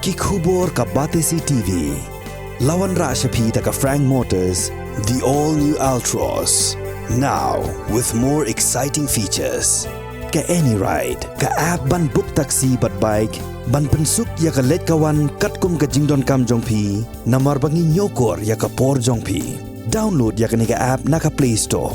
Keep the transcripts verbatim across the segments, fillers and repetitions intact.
Ki khubor ka Batesi T V. La wanrah sha phi da ka Frank Motors, the all new Altroz. Now with more exciting features. Ka AnyRide, ka app ban book taxi bad bike, ban pynsuk ïa ka leit ka wan katkum ka jingdonkam jong phi, namar ba ngi ñiewkor ïa ka por jong phi. Download ïa kane ka app na ka Play Store.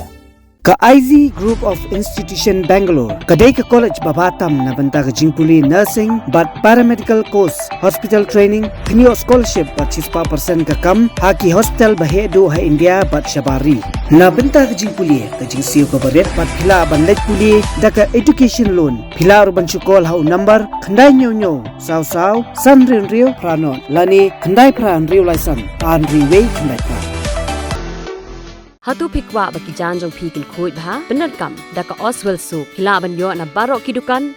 Ka I Z Group of Institution Bangalore ka dei ka college ba bha tam na bynta ka jingpule nursing bad paramedical course, hospital training, pynïoh scholarship bad shispah percent ka kam ha ki hospital ba heh duh ha India bad shabar ri. Na bynta ka jingpule, ka jingsiew kaba rit bad phi lah ban leit pule da ka education loan. Phi lah ruh ban shu call ha u number khyndai hynñiew hynñiew saw saw san hynriew hynriew phra nod lane khyndai phra hynriew lai san ar hynriew wei khyndai phra. Hato phi kwah ba ki jaiñ jong phi kin khuid bha? Pyndonkam da ka Oswell Soap. Phi lah ban ïoh na baroh ki dukan.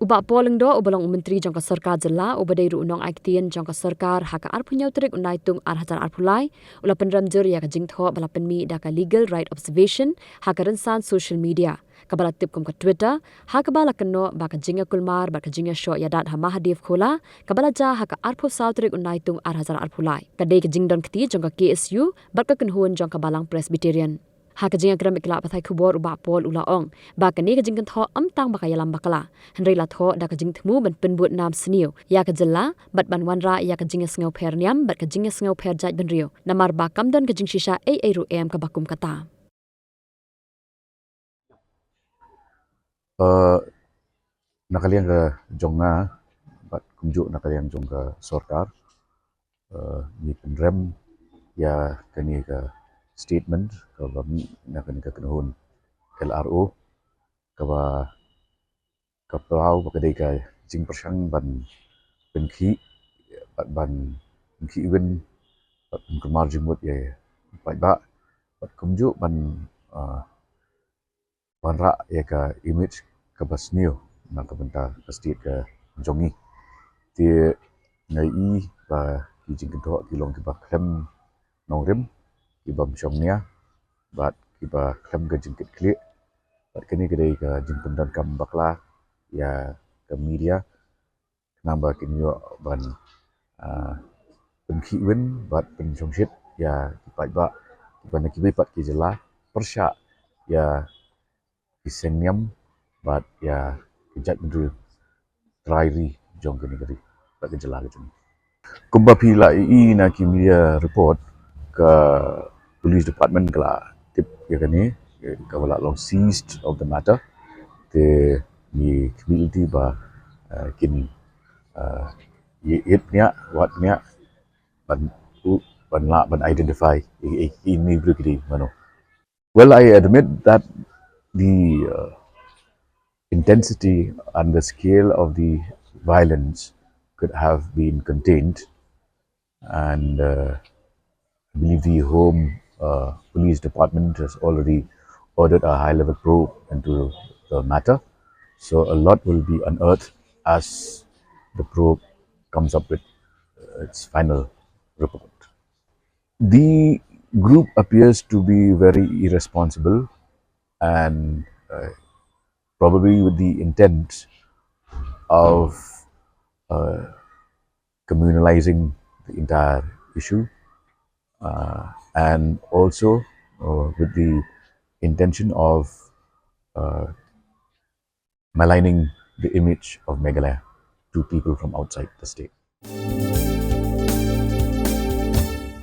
U Bah Paul Lyngdoh, uba long u Myntri jong ka Sorkar Jylla, uba dei ruh u nongaiktien jong ka sorkar, ha ka arphew hynñiew tarik u Naitung ar hajar arphew lai, u la pynrem jur ïa ka jingthoh ba la pynmih da ka Legal Right Observation ha ka rynsan social media, kaba la tip kum ka Twitter, ha kaba la kynnoh ba ka jingïakulmar bad ka jingïashoh ïadat ha Mahadev Khola, kaba la jia ha ka arphew saw tarik u Naitung ar hajar arphew lai, ka dei ka jingdon kti jong ka K S U bad ka kynhun jong ka Balang Presbyterian. Ha ka jingïakren bad ki lad pathai khubor, u Bah Paul u la ong ba kane ka jingkynthoh ym tang ba ka ïalam bakla, hynrei la thoh da ka jingthmu ban pynbud nam sniew ïa ka jylla bad ban wanrah ïa ka jingïasngewpher niam bad ka jingïasngewpher jaitbynriew, namar ba kam don ka jingshisha ei ei ruh em kaba kum kata. Eh, na ka liang ka jong nga bad kumjuh na ka liang jong ka sorkar, eh, ngi pynrem ïa kane ka statement kaba mih na kane ka kynhun L R O, kaba ka pynpaw ba ka dei ka jingpyrshang ban pynkhih, bad ban pynkhih win, bad pynkulmar jingmut ïa paidbah, bad kumjuh ban, ah, wanrah ïa ka image kaba sniew na ka bynta ka state ka jong ngi. Te nga ïohi ba ki jingkynthoh ki long kiba khlem nongrim, kiba ym shong nia, bad kiba khlem ka jingkitkhlieh, bad kane ka dei ka jingpyndonkam bakla ïa ka media, khnang ba kin ïoh ban, ah, pynkhih win bad pynshongshit ïa ki paidbah kiba na kiwei pat ki jylla pyrshah ïa ki seng niam bad ïa ki jaitbynriew trai ri jong kane ka ri bad ka jylla ka jong ngi. Kumba phi la ïohi na ki media report, ka police department ka la tip ïa kane, kaba la long seized of the matter. Te ngi khmih lynti ba, eh, kin, eh, ïeit bniah, wad bniah ban, u, ban lah ban identify ïa, ïa, ïa kine ki briew ki dei mano. Well, I admit that the, uh, intensity and the scale of the violence could have been contained, and, uh, I believe the Home, uh, Police Department has already ordered a high-level probe into the matter. So a lot will be unearthed as the probe comes up with, uh, its final report. The group appears to be very irresponsible and, uh, probably with the intent of, uh, communalizing the entire issue, uh, and also, uh, with the intention of, uh, maligning the image of Meghalaya to people from outside the state.